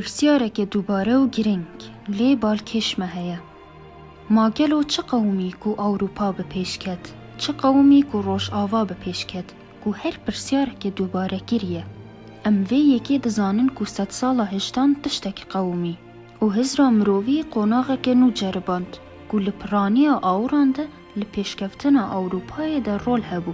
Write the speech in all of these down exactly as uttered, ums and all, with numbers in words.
Pirsyareke dubare û girîng, lê balkêş me heye. Ma gelo çi qewimî ku Ewropa bi pêş ket, çi qewimî ku Rojava bi pêş ket, ku her pirsyareke dubare kiriye? Em vê yekê dizanin ku sedsala hejdan tiştek qewimî û hizra mirovî qonaxeke nû ceriband ku li piraniya awiran de li pêşkeftina Ewropayê de rol hebû.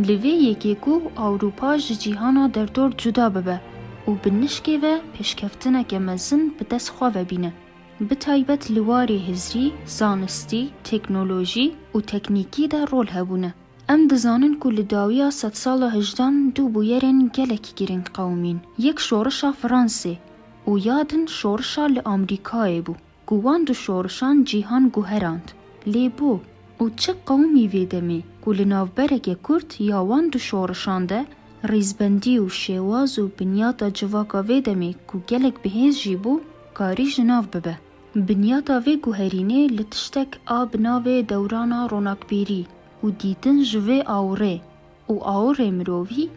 Li vê yekê ku Ewropa ji cîhana derdor cuda bibe û bi nişkê ve pêşkeftineke mezin bi dest xwe ve bîne. Bi taybet li warê hizrî, zanistî, teknolojî û teknîkî de rol hebûne. Em dizanin ku li dawiya sedsala hejdan du bûyerên gelek girîng qewimîn. Yek şorişa Fransê û ya din şorişa li Amerîkayê bû, ku wan du şorişan cîhan guherand. Lê bo û çi qewimî vê demê ku li navbereke kurt ya wan du şorişan de rîzbendî û şêwaz û binyata civaka vê demê ku gelek bihêz jî bû, karî ji nav bibe? Binyata vê guherînê li tiştek a bi navê dewrana ronakbîrî û dîtin ji vê awirê û awirê mirovî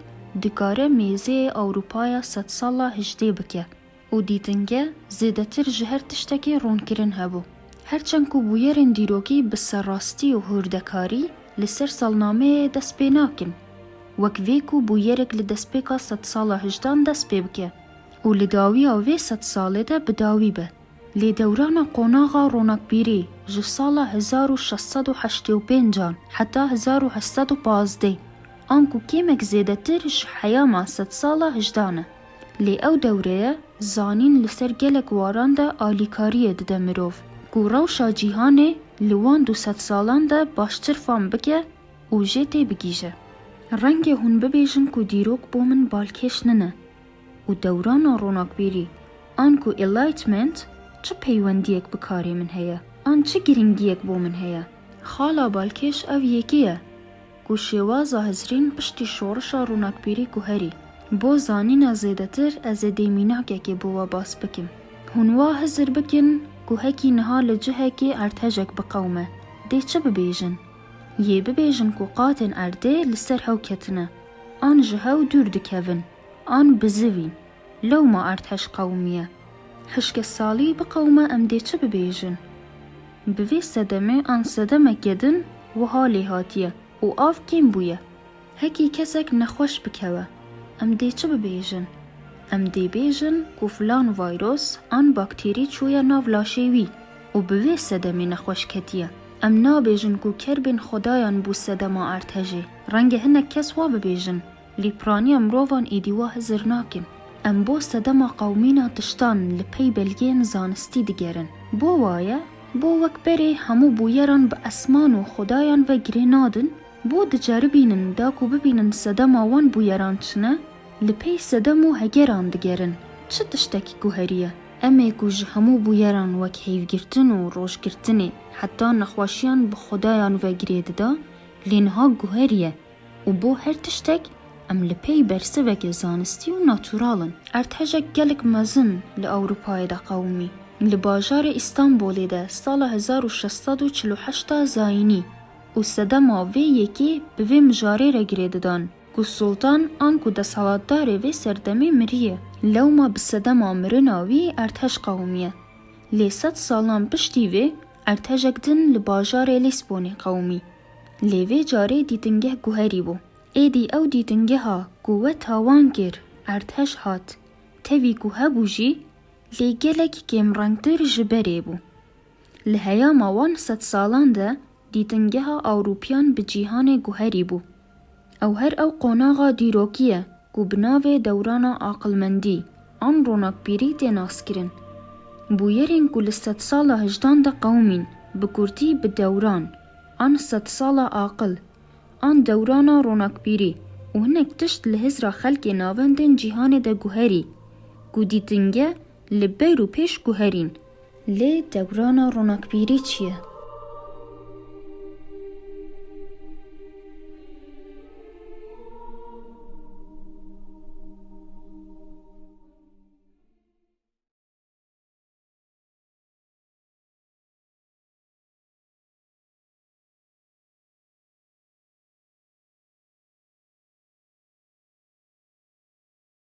dikare mêzeyê Ewropaya sedsala hejdê bike û dîtinge zêdetir ji her tiştekê ronkirin hebû. Her çend ku bûyerên dîrokî bi serrastî û hûrdekarî li ser salnameyê dest pê nakin, wek vê ku bûyerek li destpêka sedsala hejdan dest pê bike û li dawiya vê sedsalê de bi dawî be. Lê dewrana qonaxa ronakbîrî ji sala hezar û şeş sed û heştê û pênc an heta hezar û heşt sed û pazdeh, anku kêmek zêdetir ji heyama sedsala hejdan e. Lê ew dewreye zanîn li ser gelek waran de alîkariyê dide mirov, ku rewşa cîhanê li wan du sedsalan de baştir fam bike û jê têbigihîje. Renge hûn bibêjin ku dîrok bo min balkêş nine û dewrana ronakbîrî anku Enlightenment çi peywendiyek bi karê min heye, an çi girîngiyek bo min heye. Xala balkêş ev yekê ye ku şêwaza hizrîn piştî şorişa ronakbîrî guherî. Bo zanîna zêdetir ez ê dê mînakekê bo we bas bikim. Hûn wa hizir bikin ku hekî niha li cihekê erdhejek biqewime, dê çi bibêjin? Yê bibêjin ku qatên erdê li ser hew ketine, an ji hew dûr dikevin, an bizivîn. Lewma erdhej qewimiye. Hişke salî biqewime em dê çi bibêjin? Bi vê sedemê an sedemeke din wiha lê hatiye û av kêm bûye. Hekî kesek nexweş bikewe, em dê çi bibêjin? Em dê bêjin ku filan vayros an bakterî çûye nav laşê wî û bi vê sedemê nexweş ketiye. Em nabêjin ku kerbên Xwedayan bû sedema erdhejê. Renge hinek kes wa bibêjin, lê piraniya mirovan êdî wa hizir nakin. Em bo sedema qewimîna tiştan li pey belgeyên zanistî digerin. Bo waye, bo wek berê hemû bûyeran bi esman û Xwedayan ve girê nadin, bo diceribînin da ku bibînin sedema wan bûyeran çi ne, li pey sedem û hegeran digerin. Çi tiştekî guherî ye? Em ê ku ji hemû bûyeran wek hêvgirtin û rojgirtinê heta nexweşiyan bi Xwedayan ve girê dida, lê niha guherî ye û bo her tiştek em li pey bersiveke zanistî û natural in. Erdhejek gelek mezin li Ewropayê de qewimî. Li bajarê Îstanbulê de sala hezar û şeş sed û çil û heşt a zayînî û sedema vê yekê bi vê mijarê re girê didan ku sultan anku desthilatdarê vê serdemê miriye. Lewma bi sedema mirina wî erdhej qewimiye. Lê sed salan piştî vê erdhejek din li bajarê Lîsbonê qewimî. Lê vê carê dîtingeh guherî bû. Êdî ew dîtingeha ku we tawan kir, erdhej hat, tevî ku hebû jî, lê gelek kêmrengtir ji berê bû. Li heyama wan sedsalan de dîtingeha Ewropiyan bi cîhanê guherî bû. Ew her ew qonaxa dîrokî ye ku bi navê dewrana aqilmendî an ronakbîrî tê naskirin. Bûyerên ku li sedsala hejdan de qewimîn, bi kurtî bi dewran an sedsala aqil an dewrana ronakbîrî û hinek tişt li hizra xelkê navendên cîhanê de guherî, ku dîtinge li ber û pêş guherîn. Lê dewrana ronakbîrî çi ye?